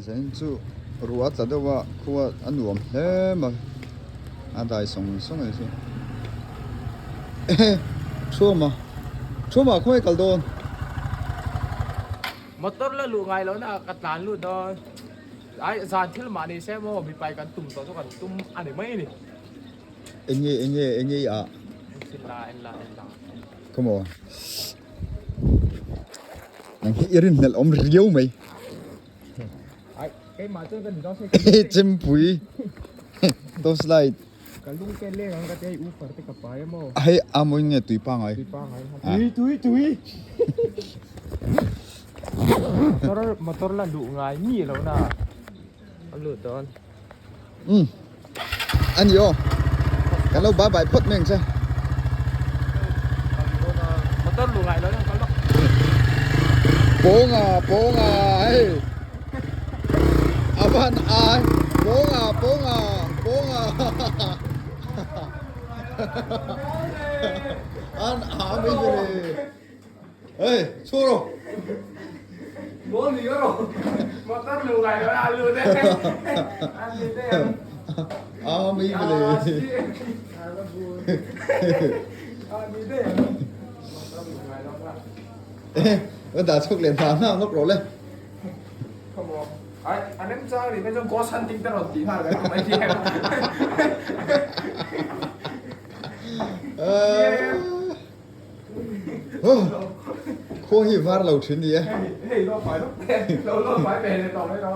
Zanin chu ruah a tla deuh a khua a nuam hle mai a dai sawng sawng a ni chu ehe thuama thuama khawnge kal dawn. Motor la luh ngai lohna ah ka tlan lut dawn ai zan thil mah ni se maw mipai kan tum tawh chu kan tum a ni mai a ni. Enge enge enge i ah. En la en la en la. Come on. Nang hi i rinhlelh awm riau mai. Ai keimah chuan ka ni dawn se. Chempui torch light. Ka lung te leng ang ka tia i u far te ka pai a maw. Hei a mawi nge tui pangai. Tui pangai. Tui tui tui. Motor motor la luh ngai mi lo na. A lut dawn. Umm a ni aw kan lo bye bye phawt mai ang che. Motor luh ngai lo ang kal lawk. Pawnga pawnga hei a van ai pawnga pawnga pawnga an a mai vele hei chhuak rawh. Ball ni rawh motor luh ngai lo a lut e an ni te ang. A mai vele. A ni te ang motor luh ngai lo a. Ka dah chhuak leh hna hna lawk rawh le. Come on. Ai an em chang ri mai chuan ghost hunting te rawn tih nghal kan awm mai hian. Khua hi var lo thin ni e. Hei lo fai lawk te lo lo fai ve leh tawh mai lo.